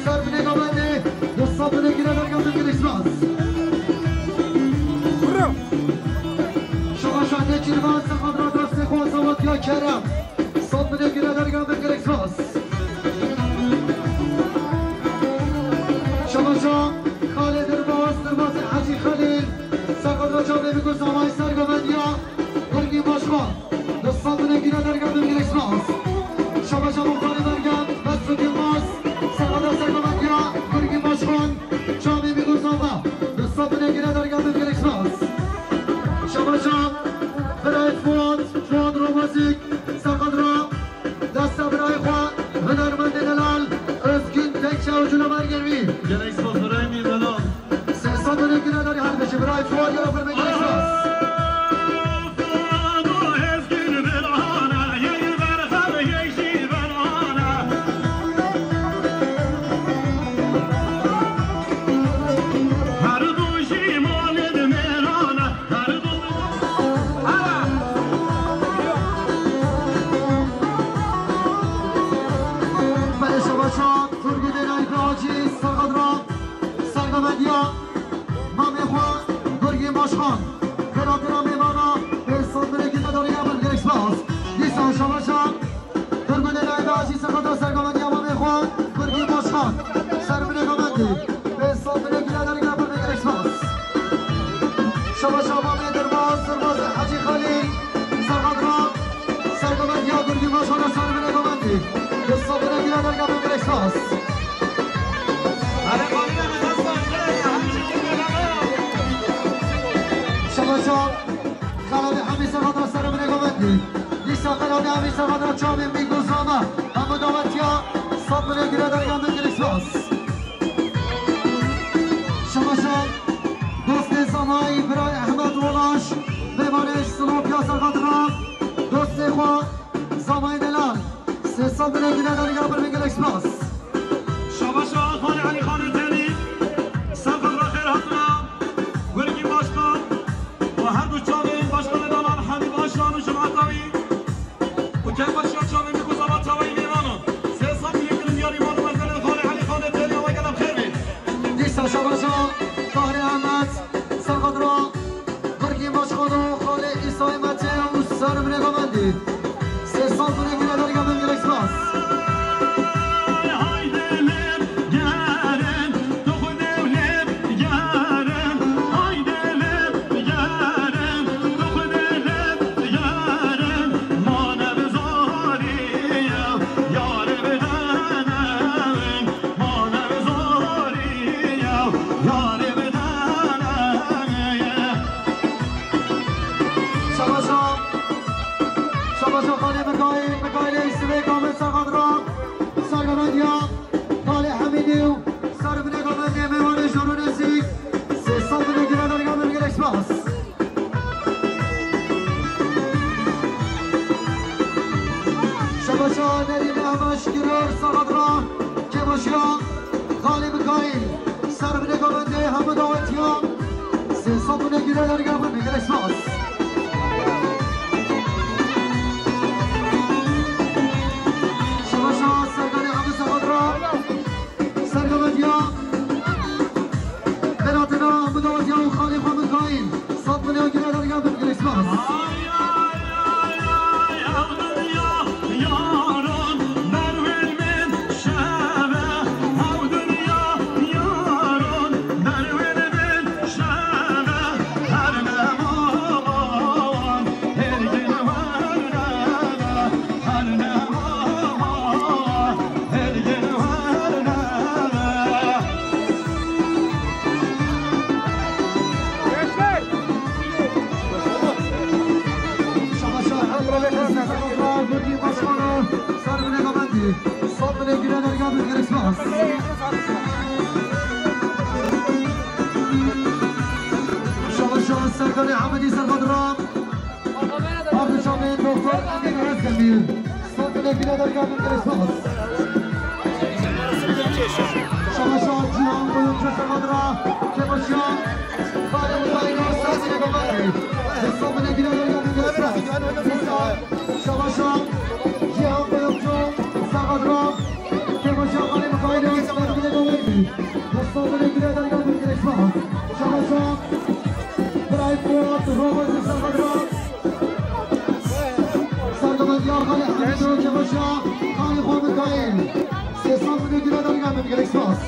ser binê govendê, li Sabirê gire dergavê gelek spas. Şabaşa Neçîrvan, Serxadra dostê xwe Zawatiya Kerem, Sabirê gire dergavê gelek spas. Şabaşa Xalê Dirbas, Dirbasê Hecî Xelîl, Serxadra çavê Mîgo Zavayî, sergovendiya Gurgî Başkan, li Sabirê gire dergavê gelek spas. Şabaşa Muxtarê Mergen, Mesrûr Yilmaz, Serxadra sergovendiya Gurgî Başkan, çavê Mîgo Zava, li Sabirê gire dergavê gelek spas. Şabaşa birayê Fuat, Fuat Romazik, Serxadra desta birayê xwe, hunermendê delal, Özgün Tekçe û Cûna Mergevî. Gelek spas birayê min delal. Sê sed û neh gire dergavê, her bişî birayê Fuat ya firmê gelek spas. Belê şabaşa Turgutê Nayîp Hacî, Serxadra sergovendiya mamê xwe Gurgîn Başkan. Bera tira mêvana, bê Sabirê gire dergavê gelek spas. Dîsa şabaşa Turgutê Nayîp Hacî, Serxadra sergovendiya mamê xwe Gurgîn Başkan, ser binê govendê, bê Sabirê gire dergavê gelek spas. Şabaşa Mamê Dirbas, Dirbasê Hecî Xelîl, Serxadra sergovendiya Gurgîn Başkan, ser binê govendê, li Sabirê gire dergavê gelek spas. Şabaşa Xelalê Hemî, Serxadra ser binê govendê. Dîsa Xelalê Hemî, Serxadra çavê Mîgo Zava, hemû dawetiya, Sabirê gire dergavê gelek spas. Şabaşa dostê Zavayî, birayê Ehmed Olaş, mêvanê Sinopya, Serxadra dostê xwe Zavayî delal, sê sed binê gire dergavê gelek spas. Şabaşa Xalê Elî Xanê Telî, Serxadra xêr hatina Gurgîn Başkan û her du çavên Başkanê delal Hemî Başkan û cemaeta wî û Kevaşa çavê Mîgo Zava, çavayî mêvanan. Sê sed binê gire diyarî mala mezelê Xalê Elî Xanê Telî, Allah gelek xêr bê. Dîsa şabaşa Tahirê Ehmed, Serxadra Gurgîn Başkan û Xalê Îsayê Metê û ser binê govendê. Sê sed binê gire dergavê gelek spas. Şabaşa, şabaşa Xalê Mikaîl, Mikaîlê Îsivê Kamil Serxadra, sergovendiya Xalê Hemîdî û ser binê govendê mêvanê jor û nezîk, sê sed binê gire dergavê gelek spas. Şabaşa Nerîne Hemaş Giror, Serxadra Kevaşa Xalê Mikaîl, ser binê govendê hemû dawetiya, sê sed binê gire dergavê gelek spas. Şabaşa Serdarê Hemî, Serxadra sergovendiya, bera tira hemû dawetiya û xalê xwe Mikaîl, sed binê gire dergavê gelek spas. Şabaş şabaş Serkanê Hemidî Serxadra. Pardon, şabaş Doktor Emîn Özdemir. Sağ olun, birader, geldim, gelin, sağ olun. Şabaş şabaş Cihan Koyuncu Serxadra. Kemal Şiyan. Bayram Bayram, sağ olun, birader, geldim, gelin, sağ olun. Şabaş şabaş Cihan Koyuncu Serxadra. Kemal Şiyan, Halim Kayra, Sağ olun, birader, geldim, gelin, sağ olun. Şabaş şabaş. Bravo, Robert Serxadra. Serxadra, Xalê Hemîd, Kemal Şiyan, Xalê Xwe Mikaîl. Sê sed milyon gire derga min, gelek spas.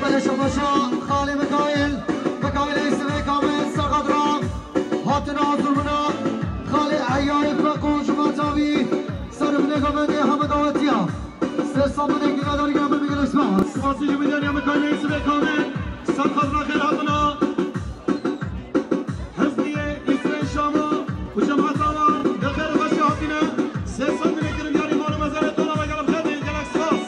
Belê şabaşa Xalê Mikaîl, Mikaîlê Sivê Kamil Serxadra, hatina zûrbina Xalê Ehyayê Feqo ji Matavî, ser binê Gamendê heme dawetiya. Sê sed binê gire derga min, gelek spas. Spasî ji Mîdaniya Mikaîlê Sivê Kamil Serxadra, xêr hatina. Hizbiyê Îsrên Şamo û cemaeta wan bi xêr û xweşî hatine. Sê sed binê kirin diyarî mal û mezarê tona ve gelek xêr, gelek spas.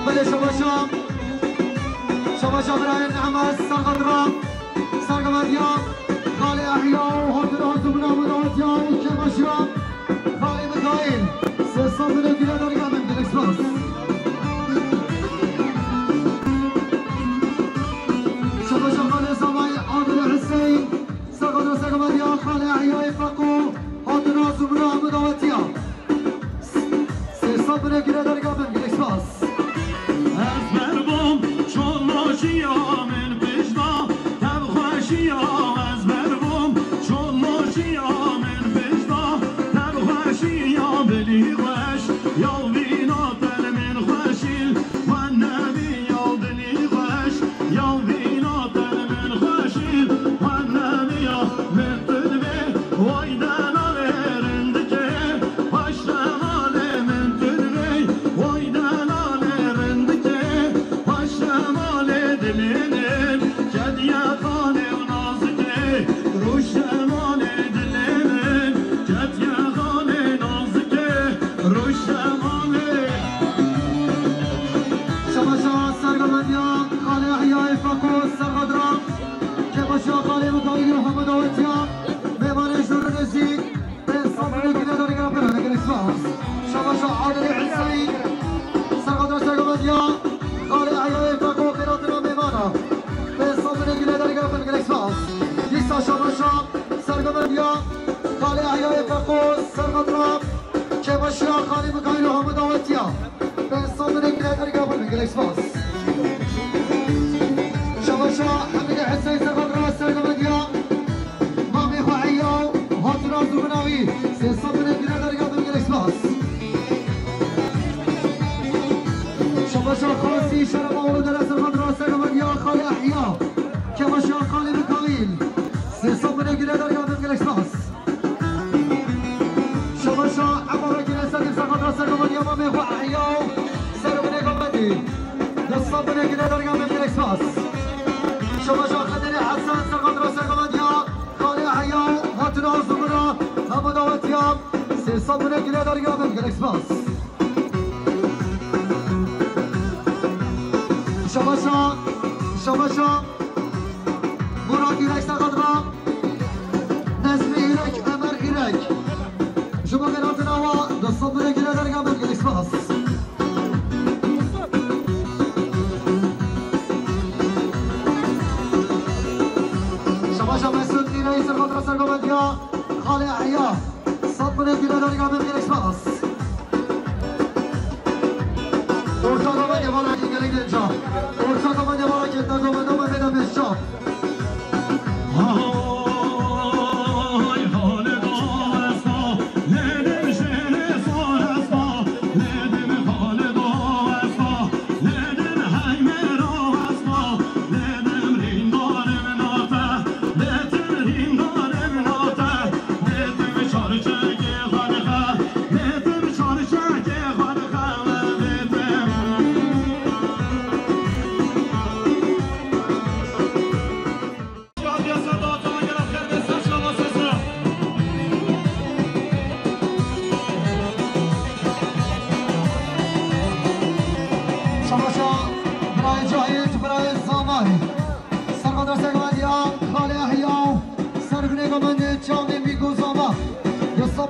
Belê şabaşa, şabaşa birayên Emes Serxadra, Serxadra, Xalê Ehya û hatina zûbina min dawetiya û kêmaşiya. Xalê Mikaîl, sê sed binê gire derga min, gelek spas. Şabaşa Xalê Zavay, Adil Hüseyin, Serxadra Serxadra, Xalê Ehyayê Feqo, hatina zûbina min dawetiya. Sê sed binê gire derga min, gelek spas. Ez ber bûm, çolmoşiya min pişta, tev xweşiya ez ber bûm, çolmoşiya min pişta, tev xweşiya bilî xweş, ya vîna ten min xweşî, xwe nebî ya bilî xweş, ya vîna ten min xweşî, xwe nebî ya min tu divê, way delal ê rindikê. Paşemalê min tu divê, way delalê rindikê, paşemalê dilê min, kediye xalê û nazikê, rûşemalê dilê min, kediye xalê nazikê, rûşemalê. Şabaşa sergovendiya Xalê Ehyayê Feqo Serxadra, kêmaşiya Xalê Mikaîlî û hemû dawetiya, mêvanê jûr û nêzîk, Pênc sed milyon gire derga min, gelek spas. Şabaşa Adilê Hüseyin, Serxadra Sergovendiya, Xalê Ehyayê Feqo, xêratina mêvana. Pênc sed milyon gire derga min, gelek spas. Dîsa şabaşa Sergovendiya, Xalê Ehyayê Feqo, Serxadra, kêmaşiya Xalê Mikaîl û hemû dawetiya. Pênc sed milyon gire derga min, gelek spas. Şabaşa Hemîdê Hüseyin, Serxadra Sergovendiya. Mamê xwe Eya û hatina zûbina wî. Sê sed binê gire derga min, gelek spas. Şabaşa Xasî Şerema Ulu Dere Serxadra Sergovendiya Xalê Ehya. Kêmaşiya Xalê Mikaîl. Sê sed binê gire derga min, gelek spas. Şabaşa Ema Vekî Esedî Serxadra Sergovendiya mamê xwe Ehya û ser binê Govendî. Du sed binê gire derga min, gelek spas. Şabaşa Xedirê Hesen Serxadra Sergovendiya Xalê Ehya û hatina zûbina hemû dawetiya. Sê sed binê gire derga min, gelek spas. Şabaşa, şabaşa Murat Îrek Serxadra, Nezmî Îrek, Emer Îrek. Ji bo xêratina wa du sed binê gire derga min, gelek spas. Şabaşa Mesut Nîreyî Serxadra Sergovendiya Xalê Ehya. Sed binê gire derga min, gelek spas. Orta Govendê vala gelek genca. Orta Govendê vala kêta Govenda me veda meşa. Hay halê dawesta, ne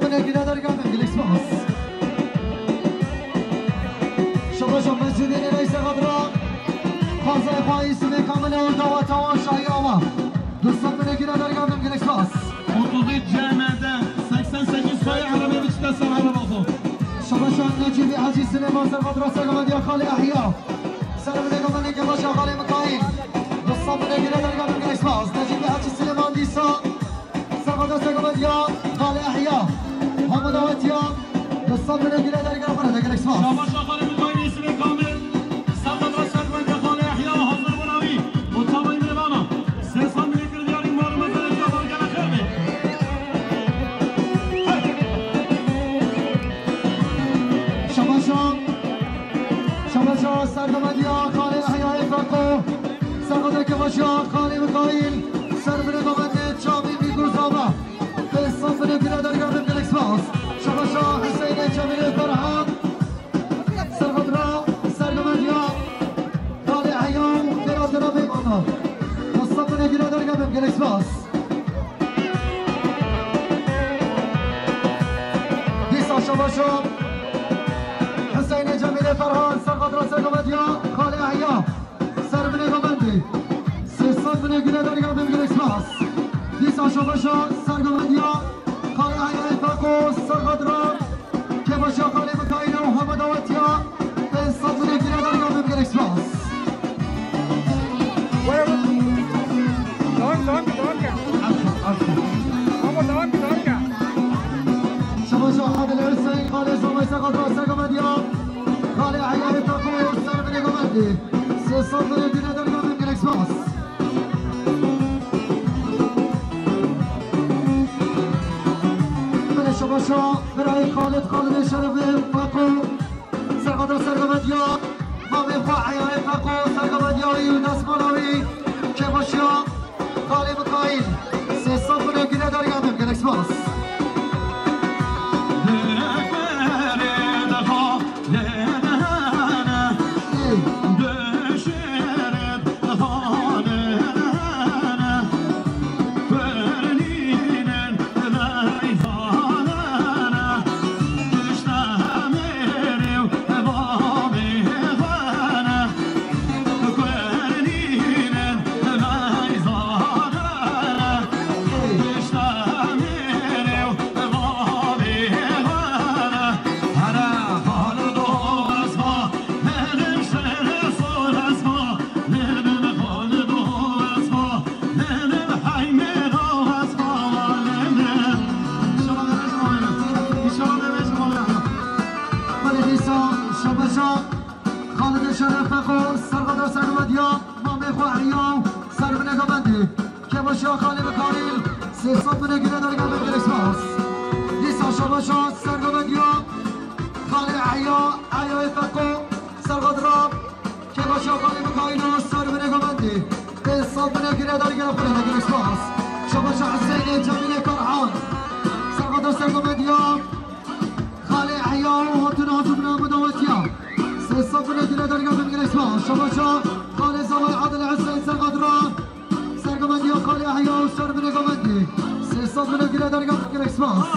Gire dergah bin, gelek spas. Şabaş Ahmet Zîdînê Reîsê Xadra. Xwezayê xwe îsmê kamil û daweta wan şahî ama. Du sed binê gire dergah bin, gelek spas. Otuz üç C M D seksen sekiz sayı araba biçte sahara bako. Şabaş Necîbî Hacî Silêman ser Xadra Sergovendiya Xalê Ehya. Ser binê govenê Kebaşa Xalê Mikaîl. Du sed binê gire dergah bin, gelek spas. Necîbî Hacî Silêman dîsa. Sergoda Sergovediya Xalê Ehya. Hemû dawetiya du sed binê gire dergah xwe de, gelek spas. Şabaş Xalê Mikaîl îsmê kamil. Sergoda Sergovediya Xalê Ehya hazir bûna wî. Û tavayî mêvana. Sê sed binê gire diyarî mal û mezelê diyar gele xêr be. Şabaşa, şabaşa Sergovediya Xalê Ehyayê Feko. Sergoda Kebaşa Xalê Mikaîl. Ser binê govendê Çavî Mîgûrzava. Pênc sed binê gire dergah bin, gelek spas. Şabaşa Hüseynê Cemîlê Ferhan. Sergodra Sergovediya Xalê Ehya û Fêra Dira Bêmana. Du sed binê gire dergah bin, gelek spas. Dîsa şabaşa Hüseynê Cemîlê Ferhan, Sergodra Sergovediya Xalê Ehya. Ser binê govendê. Sê sed binê gire dergah bin, gelek spas. Dîsa şabaşa Sergovediya Xalê Ehyayê Feko, Sergodra. Kebaşa Xalê Mikaîl û hemû dawetiya. Pênc sed binê gire dergah bin, gelek spas. Devam, devam, devam ke. Ama devam, devam ke. Şabaşa Adil Hüseyin, Xalê Zavay Sergodra Sergovediya. Xalê Ehyayê Feko, ser binê govendê. Sê sed binê gire dergah bin, gelek spas. Belê şabaşa birayê Xalid, Xalidê Şerefê Feko. Sergoda Sergovediya Mamê xwe Ehyayê Feko, Sergovediya wî û destmala wî. Kebaşiya Xalê Mikaîl. Sê sed binê gire dergah bin, gelek spas. Belê dîsa şabaşa Xalidê Şeref Feko, Sergoda Sergovediya Mamê xwe Ehya, ser binê govendê. Kebaşiya Xalê Mikaîl, sê sed binê gire dergah bin, gelek spas. Dîsa şabaşa Sergovediya Xalê Ehya, Ehyayê Feko, Sergodra. Kebaşa Xalê Mikaîl û ser binê govendê. Pênc sed binê gire dergah xwe de, gelek spas. Şabaşa Hüseynê Cemîlê Ferhan. Sergoda Sergovediya Xalê Ehya û hatin hazir bûna hemû dawetiya. Sê sed binê gire dergah bin, gelek spas. Şabaşa Xalê Zavay Adil Hüseyin Sergodra. Sergovendiya Xalê Ehya û ser binê govendê. Sê sed binê gire dergah bin, gelek spas.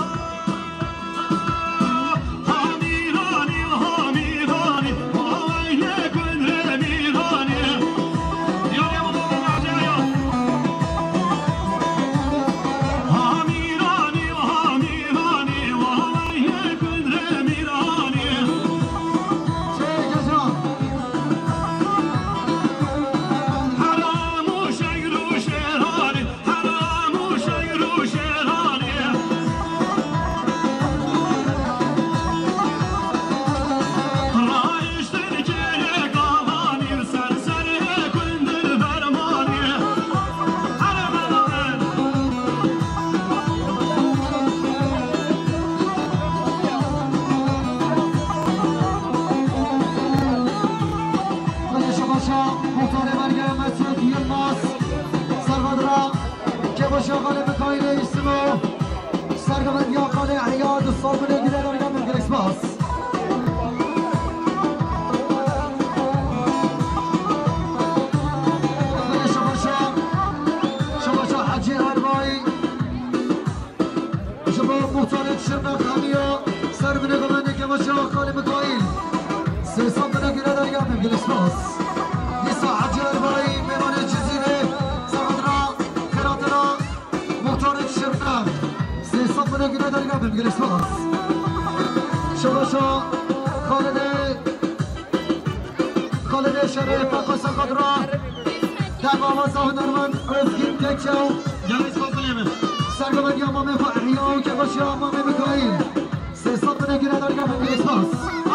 Amiya, ser binê xwe bendê kevoşa Xalê Mikaîl. Sê sed binê gire dergehê, gelek spas. Dîsa Hecî Erbayî, mêvanê Cizîrê, Sehadra, Xeratira, Muxtarê Şirnev. Sê sed binê gire dergehê, gelek spas. Şebaşa Xalidê, Xalidê Şerê, Feqo Sehadra. Derbava hunermend Özgün Tekçe û Deniz Kozulê min. Sergovendiya mamê xwe Ihya û kevoşiya mamê Mikaîl. Sê sed binê gire dergehê, gelek spas.